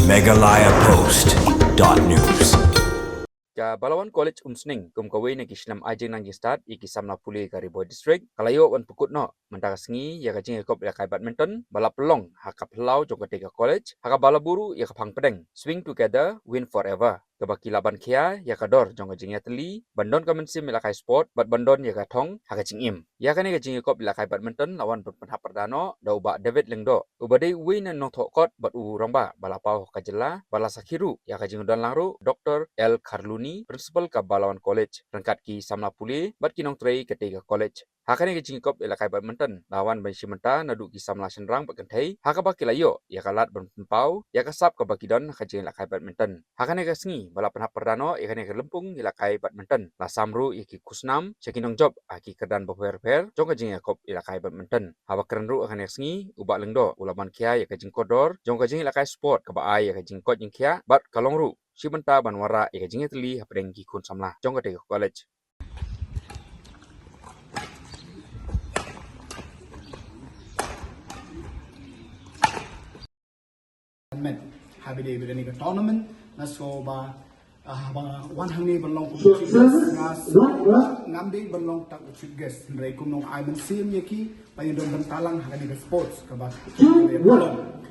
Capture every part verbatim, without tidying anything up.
Meghalaya Post dot news. Ka Balawan College Umsning, kum kawei na ki shnong ai jingnang jingstad ïa ki samla pule ka Ri Bhoi District, ka la ïoh ban pynkut noh mynta ka sngi ïa ka jingïakop ïalehkai badminton ba la pynlong ha ka phyllaw jong katei ka college, ha kaba la buh ruh ïa ka phang pdeng Swing Together, Win Forever, kaba ki la ban khia ïa ka dor jong ka jingïatylli, ban don ka mynsiem ïalehkai sport bad ban don ïa ka thong ha ka jingim. Ïa kane ka jingïakop ïalehkai badminton la wan ban pynhap pyrda noh da u Bah David Lyngdoh, uba dei uwei na nongthoh kot bad u rangbah ba la paw ha ka jylla, bad la sakhi ruh ïa ka jingdon lang ruh Doktor L Kharluni, Principal ka Balawan College, ryngkat ki samla pule bad ki nongtrei katei ka college. Ha kane ka jingïakop ïalehkai badminton la wan ban shim bynta naduh ki samla shynrang bad kynthei, ha kaba ki la ïoh ïa ka lad ban pynpaw ïa ka sap kaba ki don ha ka jingïalehkai badminton. Ha kane ka sngi ba la pynhap pyrda noh ïa kane ka lympung ïalehkai badminton, la sam ruh ïa ki khusnam sha ki nongjop ha ki kyrdan bapher bapher jong ka jingïakop ïalehkai badminton. Haba kren ruh ha kane ka sngi, u Bah Lyngdoh u la ban khia ïa ka jingkordor jong ka jingïalehkai sport kaba ai ïa ka jingkoit jingkhiah bad ka long ruh shi bynta ban wanrah ïa ka jingïatylli hapdeng ki khun samla jong katei ka college. Met ha ba dei ba dei ka tournament, na so ba, ah, ba wan hangne ban long kum chief guest, nga ngam dei ban long tang chief guest, hynrei kum nong ai mynsiem ïa ki ba ïa don ban talang ha kane ka sports kaba.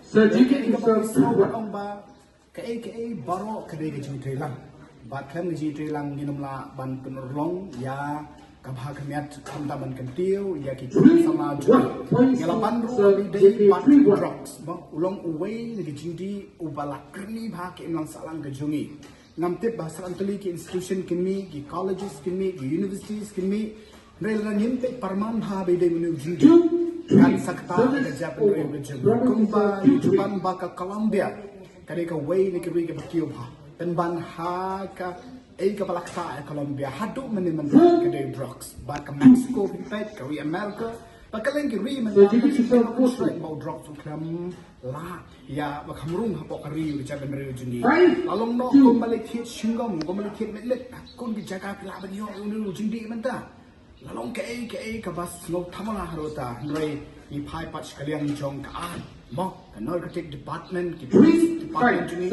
Sir, J K Kishore, kaba ong ba kaei kaei baroh ka dei ka jingtreilang. Bad khlem ka jingtreilang ngin ym lah ban pynurlong ïa ka bha ka miat, khamtam ban kyntiew ïa ki khun samla jong ngi. Ngi la ban ruh ba dei bad drugs, ba u long uwei na ki jingdih uba la kyrni bha ka imlang sahlang ka jong ngi. Ngam tip ba syrang tylli ki institution kin mih, ki colleges kin mih, ki universities kin mih, hynrei lada ngim peit pyrman bha ba dei mano u jingdih, kan sa ktah ka jaitbynriew ka jong ngi. Kumba ngi ju ban ba ka Colombia ka dei kawei na ki ri kaba kiew bha. Pynban ha kaei kaba la ktah ha Colombia haduh mynne mynta ka dei drugs. Bad ka Mexico, phi peit, ka ri America, bad kylleng ki ri mynta ka jingkynnoh ba u drugs u khlem lah ïa ba kham rung hapoh ka ri ka jaitbynriew jong ngi. La long noh kumba la thied shyngom, kumba la thied mitmit, ha kum ki jaka phi lah ban ïoh ïa une u jingdih mynta. La long kaei kaei kaba sngewthuh ma la haruta, hynrei ngi phai pat sha ka liang jong ka aiñ, mo, ka narcotic department, ki police department jong ngi,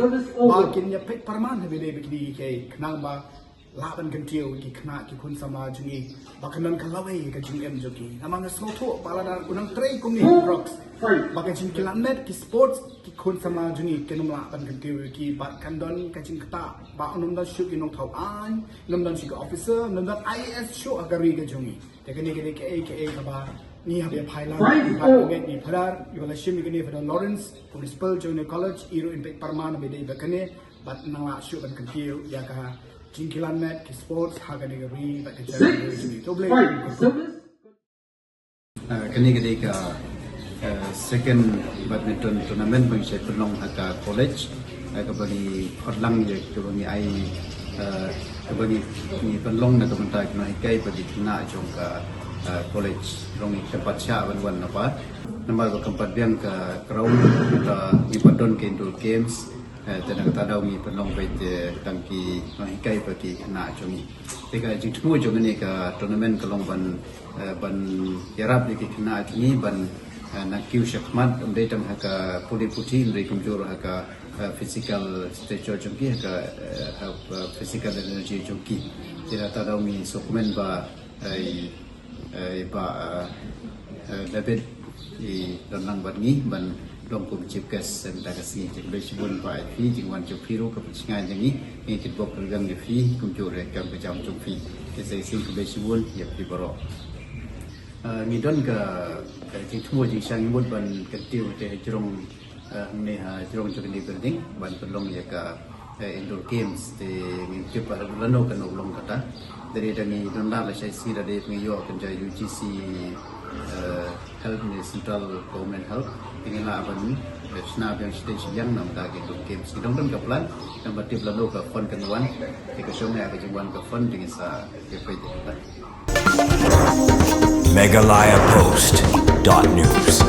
ba kin ïa peit pyrman ha ba dei ba kine ki kaei, khnang ba lah ban kyntiew ki khynnah ki khun samla jong ngi ba kan don ka lawei ka jingim jong ki. Namar nga sngewthuh ba lada u nang trei kumne drugs, ba ka jingkylliang met ki sports, ki khun samla jong ngi kin ym lah ban kyntiew ïa ki, bad kan don ka jingktah ba un ym don shuh ki nongthaw aiñ, un ym don shuh ki officer, un ym don I A S shuh ha ka ri ka jong ngi. Te kane ka dei kaei kaei kaba ngi hap ïa phai lang, bad ngi ngeit ngi phadar ïa ba la shim ïa kane Father Lawrence, principal jong une u college, i ruh in peit pyrman ba dei ba kane, bad nang lah shuh ban kyntiew ïa ka jingkylliang met ki sports ha kane ka ri bad ka jaitbynriew jong ngi. To Blei. Ah, kane ka dei ka, ah, second badminton tournament ba ngi shait pynlong ha ka college. Ah, kaba ngi khot lang ïa kaba ngi ai, ah, kaba ngi, ngi pynlong na ka bynta ki nonghikai bad ki khynnah jong ka, ah, college. Long ngi khlem pat shah ban wan na pat. Namar ba kam pat biang ka ground, ka ngi pat don ka indoor games. Eh, te na kata daw ngi pynlong beit, eh, tang ki nonghikai bad ki khynnah jong ngi. Te ka jingthmu jong kane ka tournament ka long ban, eh, ban ïarap ïa ki khynnah jong ngi ban, eh, nang kiew shakhmat, ym dei tang ha ka pule puthi, hynrei kumjuh ha ka, eh, physical stature jong ki, ha ka, eh, ha, eh, physical energy jong ki. Te na kata daw ngi sngewkmen ba, eh, eh, i Bah, eh, eh, David i don lang bad ngi ban long kum chief guest mynta ka sngi. Te khublei shibun Bah ïa phi, jingwan jong phi ruh ka pynsngew ïa ngi, ngi kitbok kyrdan ïa phi kumjuh ruh kam ka jam jong phi. Te sa shisien khublei shibun ïa phi baroh. Eh, ngi don ka, ka jingthmu jingshang, ngi mut ban kyntiew te jrong, eh, hangne ha jrong jong kane ka building ban pynlong ïa ka, eh, indoor games, te ngim tip ba lano kan long kata. Te dei da ngi don lad lashai sngi da dei pynïoh kynja U G C, eh, help ne central government help, te ngi lah ban, eh, shna biang shatei shiliang na bynta ka indoor games. Ngi dang don ka plan, dang ba tip lano ka fund kan wan, te ka shong ïa ka jingwan ka fund te ngin sa ïa peit ïa kata. Meghalaya Post dot news.